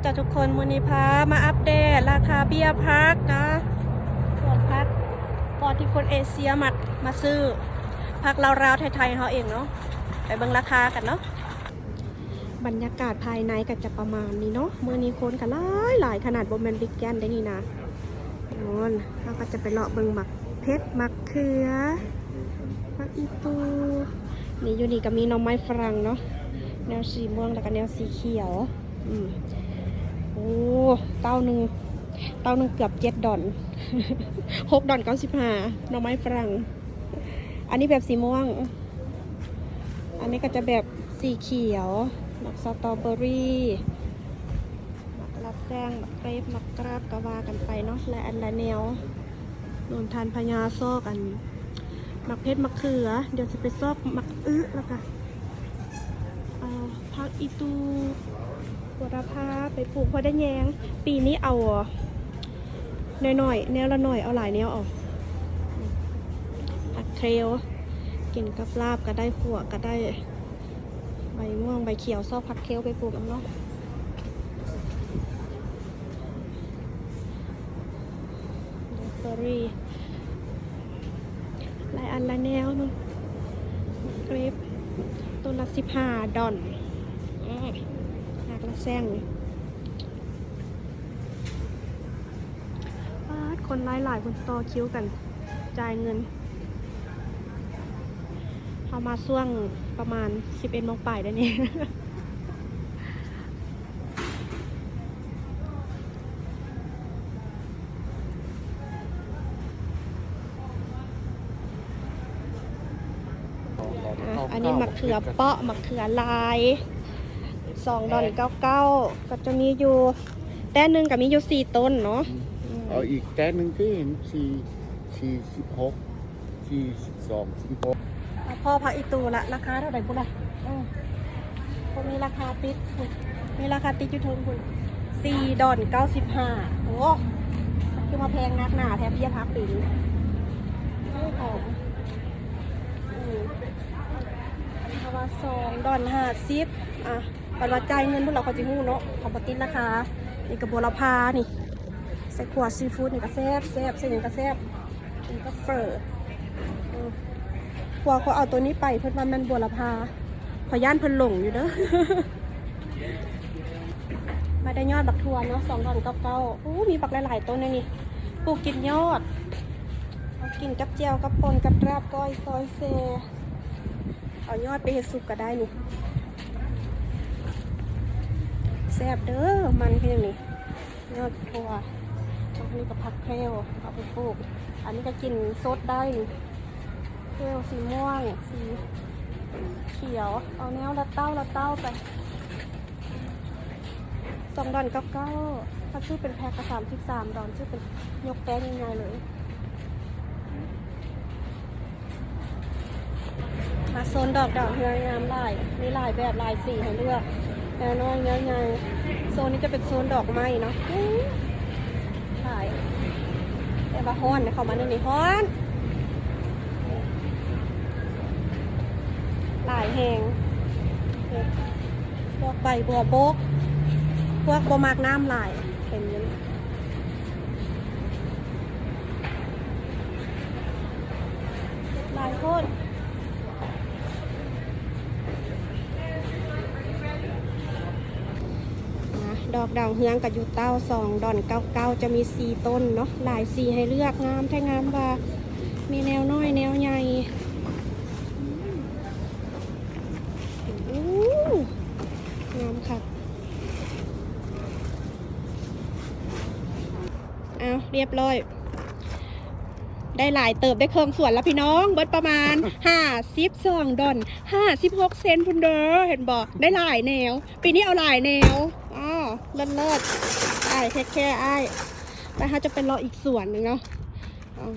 ເຈົ້າທຸກຄົນ, ມື້ນີ້ພາມາອັບເດດລາຄາເບ້ຍຜັກເນາະ, ສວນຜັກ ບ່ອນທີ່ຄົນເອເຊຍມັກມາຊື້ ຜັກລາວໆ ໄທໆ ເຮົາເອງເນາະ. ໄປເບິ່ງລາຄາກັນເນາະ. ບັນຍາກາດພາຍໃນກໍຈະປະມານນີ້ເນາະ. ມື້ນີ້ຄົນກໍຫຼາຍໆ ຂະໜາດບໍ່ແມ່ນວີກເອັນເດນີ້ນະ. ໂອ້ນ ເຮົາກໍຈະໄປເລາະເບິ່ງໝາກເຜັດ ໝາກເຂືອ ຜັກອີ່ຕູ່. ນີ້ ຢູ່ນີ້ກໍມີໜໍ່ໄມ້ຝຣັ່ງເນາະ, ແນວສີມ່ວງ ແລ້ວກໍແນວສີຂຽວ. ອືມ ໂອ້ ເຕົ້າໜຶ່ງ ເຕົ້າໜຶ່ງເກືອບເຈັດດອນ ຫົກດອນເກົ້າສິບຫ້າ ໜໍ່ໄມ້ຝຣັ່ງ. ອັນນີ້ແບບສີມ່ວງ. ອັນນີ້ກໍຈະແບບສີຂຽວ, ໝາກສະຕໍເບີຣີ່, ໝາກລະແຊງ, ໝາກເກຣບ, ໝາກກຣາບ ກໍວ່າກັນໄປເນາະ, ຫຼາຍອັນຫຼາຍແນວ. ໂນນທານພະຍາ ຊອກອັນໝາກເຜັດ ໝາກເຂືອ, ດຽວຊິໄປຊອກໝາກອຶ ແລ້ວກະ ເອີ ຜັກອີ່ຕູ່ ບົວລະພາໄປປູກ ພໍໄດ້ແຍງ. ປີນີ້ເອົາໜ້ອຍໆ ແນວລະໜ້ອຍ ເອົາຫຼາຍແນວເອົາ. ຜັກເຄລ ກິນກັບລາບກໍໄດ້ ຂົ້ວກໍໄດ້. ໃບມ່ວງໃບຂຽວ ຊອກຜັກເຄລໄປປູກນຳເນາະ. ເບີຣີ່ ຫຼາຍອັນຫຼາຍແນວເນາະ. ເກຣບ ຕົ້ນລະສິບຫ້າດອນ. ອືມ ໝາກລະແຊງນີ້ ປາດ ຄົນຫຼາຍໆ ຄົນຕໍ່ຄິວກັນຈ່າຍເງິນ. ເຮົາມາຊ່ວງປະມານສິບເອັດໂມງປາຍໄດ້ນີ້. ອ່ະ ອັນນີ້ໝາກເຂືອເປາະ ໝາກເຂືອລາຍ ສອງດອນເກົ້າເກົ້າ ກໍຈະມີຢູ່ ແຕ່ໜຶ່ງກໍມີຢູ່ສີ່ຕົ້ນເນາະ. ອືມ ເອົາອີກແຕ່ໜຶ່ງ ຄືເຫັນສີ່ ສີ່ສິບຫົກ ສີ່ສິບສອງ ສິບຫົກ. ພໍ້ຜັກອີ່ຕູ່ລະ ລາຄາເທົ່າໃດພຸ້ນລະ? ເອີ ບໍ່ມີລາຄາຕິດ ມີລາຄາຕິດຢູ່ເທິງພຸ້ນ ສີ່ດອນເກົ້າສິບຫ້າ. ໂອ້ ຄືມາແພງນັກໜາແທ້ ເບ້ຍຜັກປີນີ້. ໂອ້ ຫອມ. ອືມ ເພາະວ່າສອງດອນຫ້າສິບ ອ່ະ ບັດວ່າຈ່າຍເງິນພຸ້ນລະ ເຂົາຊິຮູ້ເນາະ ເຂົາບໍ່ຕິດລາຄາ. ນີ້ກໍບົວລະພານີ້ ໃສ່ຂົ້ວຊີຟູດນີ້ກໍແຊບໆ ໃສ່ຫຍັງກໍແຊບ. ກິນກັບເຝີ. ອືມ ຜົວຂ້ອຍເອົາໂຕນີ້ໄປ ເພິ່ນວ່າແມ່ນບົວລະພາ. ຂ້ອຍຢ້ານເພິ່ນຫຼົງຢູ່ເດີ. ມາໄດ້ຍອດບັກຖົ່ວເນາະ ສອງດອນເກົ້າເກົ້າ. ໂອ້ ມີບັກຫຼາຍໆຕົ້ນແນວນີ້ ປູກກິນຍອດ ເອົາກິນກັບແຈ່ວ ກັບປົ່ນ ກັບລາບ ກ້ອຍ ຊອຍ ແຊ່. ເອົາຍອດໄປເຮັດຊຸບກໍໄດ້ນີ້ ແຊບເດີ ມັນຄືຫຍັງນີ້. ຍອດຖົ່ວ ອັນນີ້ກໍຜັກແພວ ເອົາໄປປູກ. ອັນນີ້ກໍກິນສົດໄດ້ນີ້ ແພວສີມ່ວງ ສີຂຽວ ເອົາແນວລະເຕົ້າລະເຕົ້າໄປ. ສອງດອນເກົ້າເກົ້າ ຖ້າຊື້ເປັນແພັກກໍສາມສິບສາມດອນ ຊື້ເປັນຍົກແປ້ງໃຫຍ່ໆເລີຍ. ມາໂຊນດອກດາວເຮືອງງາມຫຼາຍ ມີຫຼາຍແບບຫຼາຍສີໃຫ້ເລືອກ ແນວນ້ອຍແນວໃຫຍ່. ໂຊນນີ້ຈະເປັນໂຊນດອກໄມ້ເນາະ ຫຼາຍ ແຕ່ວ່າຮ້ອນ ເຂົ້າມາໃນນີ້ຮ້ອນ ຫຼາຍແຮງ. ພວກໃບບົວບົກ ພວກບໍ່ມັກນ້ຳຫຼາຍ ເຕັມຢູ່. ຫຼາຍໂພດ. ອ່າ ດອກດາວເຮືອງກໍຢູ່ເຕົ້າ ສອງດອນເກົ້າເກົ້າ ຈະມີສີ່ຕົ້ນເນາະ ຫຼາຍສີໃຫ້ເລືອກ ງາມແທ້ງາມວ່າ ມີແນວນ້ອຍແນວໃຫຍ່. ໂອ້ ງາມຄັກ. ອ້າວ ລຽບຮ້ອຍ ໄດ້ຫຼາຍເຕີບ ໄດ້ເຄິ່ງສວນລະພີ່ນ້ອງ ເບິດປະມານຫ້າສິບສອງດອນຫ້າສິບຫົກເຊັນພຸ້ນເດີ ເຫັນບໍ່ ໄດ້ຫຼາຍແນວ ປີນີ້ເອົາຫຼາຍແນວ. ອ້າວ ເລີດໆ ອ້າຍ ເທກແຄອ້າຍ. ໄປ ເຮົາຈະໄປເລາະອີກສວນໜຶ່ງເນາະ. ອໍ